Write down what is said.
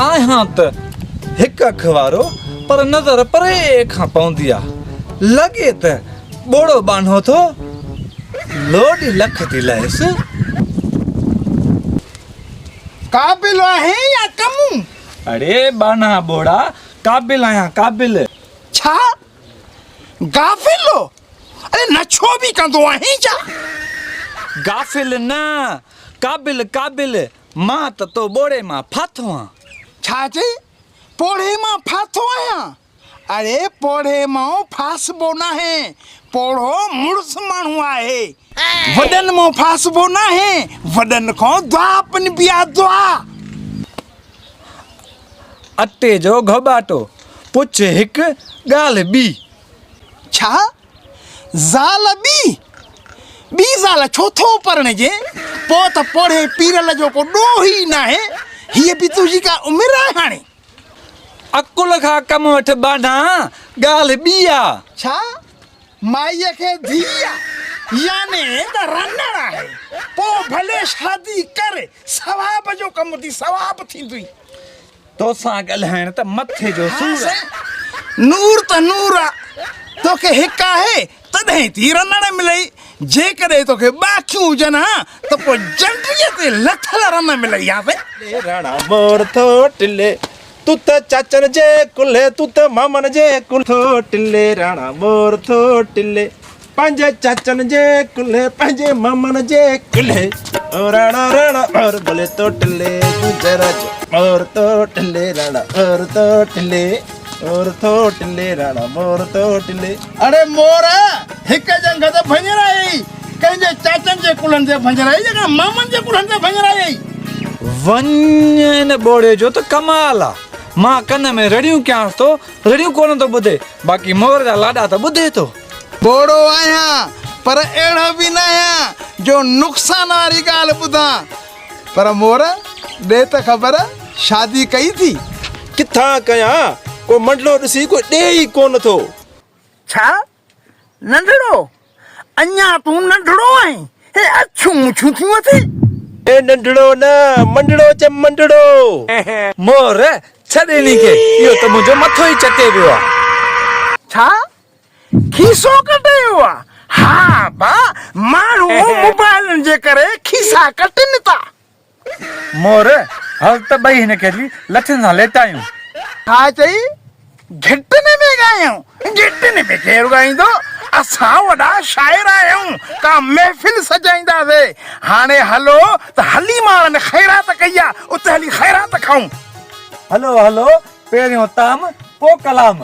آهيان ته هڪ اک وارو پر نظر پري کان پوندي آ. لڳي ته ٻوڙو ٻانهو ٿو لوڏي لک ٿي لهيس. قابل آهين يا ڪمون؟ اڙي ٻانها ٻوڙا قابل آهيان قابل. ڇا؟ غافل؟ اڙي نشو به ڪندو آهين ڇا؟ غافل نه، قابل قابل، مان ته تو ٻوڙي مان ڦاٿو آن. ڇا چئي؟ پوڙهي مان ڦاٿو آهيان؟ اڙي پوڙهي مان ڦاسبو ناهي، پوڙهو مڙس ماڻهو آهي. وڏن مان ڦاسبو ناهي، وڏن کان دعا پنبي آ دعا. اٽي جو گهوٻاٽو، پڇ هڪ، ڳالهه ٻي. ڇا؟ زال ٻي؟ ٻي زال ڇو ٿو پرڻجين؟ پوء ته پوڙهي پيرل جو ڪو ڏوهه ئي ناهي. هيء به تنهنجي ڪا عمر آهي هاڻي؟ عقل کان ڪم وٺ ٻانها، ڳالهه ٻي آ. ڇا؟ مائيء کي ڌيء آ، يعني ته رنڙ آهي. پوء ڀلي شادي ڪر، ثواب جو ڪم ٿي، ثواب ٿيندوئي. توسان ڳالهائڻ ته مٿي جو ها سور آ. سائين، نور ته نور آ. توکي هڪ آهي، تڏهن ٿي رنڙ ملئي. جيڪڏهن توکي ٻه اکيون هجن ها ته پوء جنڊيء تي لٿل رن ملئي ها سائين. ٽلي راڻا مور ٿو ٽلي، تون ته چاچن جي ڪلهي، تون ته مامن جي ڪلهي ٿو ٽلي راڻا مور ٿو ٽلي. پنهنجي چاچن جي ڪلهي پنهنجي مامن جي ڪلهي او راڻا راڻا اور بلي تو ٽلي گجر جو اور تو ٽلي راڻا اور تو ٽلي اور تو ٽلي راڻا مور تو ٽلي. اڙي مور هڪ ڄنگهه ته ڀڃرائي ڪنهن جي چاچن جي ڪلهن تي ڀڃرائي يا ڪنهن مامن جي ڪلهن تي ڀڃرائي. وڃ ان ٻوڙي جو ته ڪمال آ. مان ڪن ۾ رڙيون ڪيانس ٿو رڙيون ڪونه ٿو ٻڌي باقي مور جا لاڏا ته ٻڌي ٿو. ٻوڙو آهيان پر اهڙو به ناهيان جو نقصان واري ڳالهه ٻڌان. پر مور، ڏي ته خبر، شادي ڪئي ٿي؟ ڪٿان ڪيان؟ ڪو منڊلو ڏسي ڪو ڏي ئي ڪونه ٿو. ڇا؟ ننڍڙو؟ اڃا تون ننڍڙو آهين، هي اڇيون مڇون ٿيون اٿئي. اي ننڍڙو نه، منڊڙو چئه منڊڙو. مور، ڇڏ انهي کي، اهو ته منهنجو مٿو ئي چٽي ويو آ. ڇا؟ کيسو ڪٽيو آ. ها ابا ماڻهو موبائلن جي ڪري کيسا ڪٽن ٿا. مور، هل ته ٻئي هن کي اچي لٺين سان ليٽايون. ڇا چئي؟ گهٽن ۾ ڳايون؟ گهٽن ۾ ڪير ڳائيندو؟ اسان وڏا شاعر آهيون، ڪا محفل سجائينداسي. هاڻي هلو ته حليم وارن خيرات ڪئي آ، اتي هلي خيرات کائون. هلو هلو، پهريون طعام پوء ڪلام.